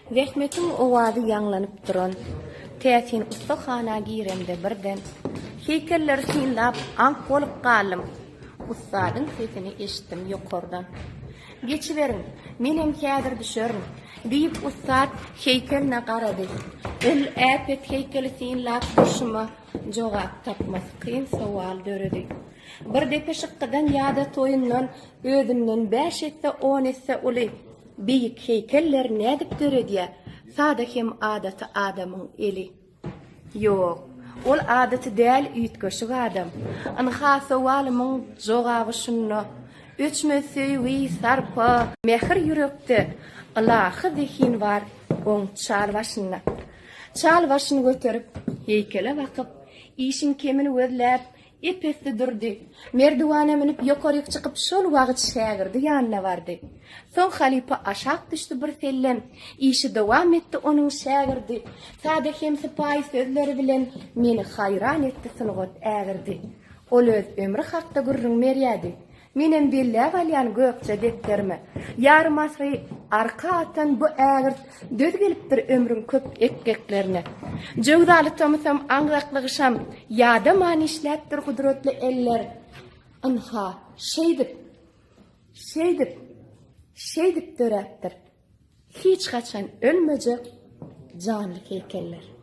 Zähmetiň owazy ýaňlanyp duran täsin ussahana giremde birden heýkelleri synlap aňk bolup galdym. Ussadyň sesini eşitdim ýokardan. Geçiberiň, menem häzir düşerin, diýip ussat heýkeline garady. Ol äpet heýkeli synlap durşuma jogap tapmasy kyn sowal döredi. Bir depe şykgydan ýa-da toýundan özünden bäş esse, on esse uly Beýik heýkelleri nädip döredýär sada hem adaty adamyň eli? Ýok, ol adaty däl üýtgeşik adam. Ynha sowalymyň jogaby şunda. Öçmez söýgi, sarpa, mähir ýürekde, ylahy zehin bar oň çal başynda. Çal başyny göterip, heýkele bakyp, işiň kemini gözläp, Ep-esli durdy. Merdiwana münüp ýokaryk çykyp şol wagt şägirdi ýanyna bardy. Soň halypa aşak düşdi bir sellem. Işi dowam etdi onuň şägirdi. Sada hem sypaýy sözleri bilen meni haýran etdi sungat ägirdi. Ol öz ömri hakda gürrüň berýärdi. Menem belläp alýan gökje depderime. Ýarym asyry arka atan bu ägirt döz gelipdir ömrüň köp epgeklerine. Jöwzaly tomusam, aňzakly gyşam ýadaman işläpdir gudratly eller. Ynha, şeýdip, şeýdip, şeýdip döräpdir hiç haçan ölmejek janly heýkeller.